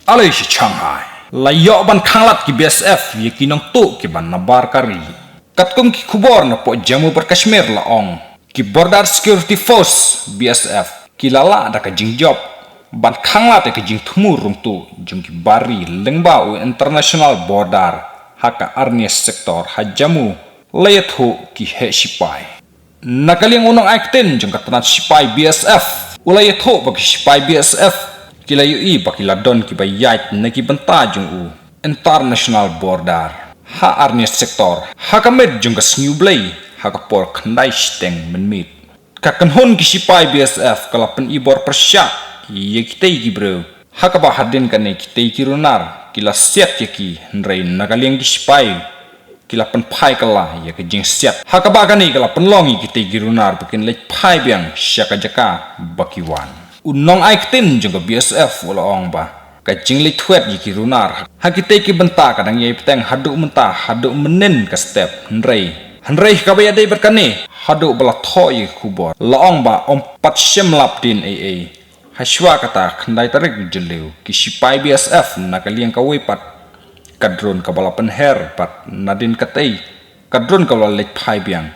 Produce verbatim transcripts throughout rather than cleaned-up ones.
Alei sha Shanghai, la ïoh ban khanglad ki B S F ïa ki nongtuh kiba nabar ka ri. Katkum ki khubor na poh Jammu bad Kashmir la ong, ki Border Security Force, B S F, ki la lah da ka jingjop ban khanglad ïa ka jingthmu rung tuh jong ki bar ri lyngba u international border ha ka Arni sector ha Jammu, la ïathuh ki heh shipai. Na ka liang u nongai ktien jong ka tnat shipai B S F u la ïathuh ba ki shipai B S F ki la ïohi ba ki la don kiba ïaid na ki bynta jong u international border ha Arni sector ha ka miet jong ka Sngi U Blei ha ka por khyndai shiteng mynmiet. Ka kynhun ki shipai B S F ka la pynibor pyrshah ïa kitei ki briew, ha kaba hadien kane kitei ki runar ki la siat ïa ki, hynrei na ka liang ki shipai ki la pynphai kylla ïa ka jingsiat, ha kaba kane ka la pynlong ïa kitei ki runar ba kin leit phai biang sha ka jaka ba ki wan. U nongai ktien jong ka B S F u la ong ba ka jingleit thwet ïa ki runar ha kitei ki bynta ka dang ïai bteng haduh mynta, haduh mynnin ka step, hynrei, hynrei kaba ïadei bad kane, haduh ba la thoh ïa ki khubor, la ong ba ym pat shym lap dien ei ei. Hashwa kata, khyndai tarik Jylliew, ki shipai B S F na ka liang kawei pat ka drone kaba la pynher, bad nadien katei ka drone kaba la leit phai biang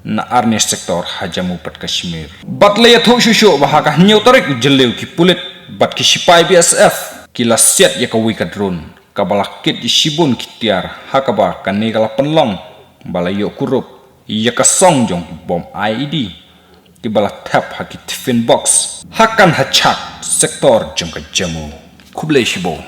na Arni sector ha Jammu bad Kashmir. Bad la ïathuh shuh shuh ba ha ka hynñiew tarik Jylliew, ki pulit bad ki shipai B S F ki la siat ïa kawei ka drone kaba la kit ïa shibun ki tiar, ha kaba kane ka la pynlong ba la ïoh kurup ïa ka song jong ki bom I E D kiba la thep ha ki tiffin box ha Kanhachak sector jong ka Jammu. Khublei shibun.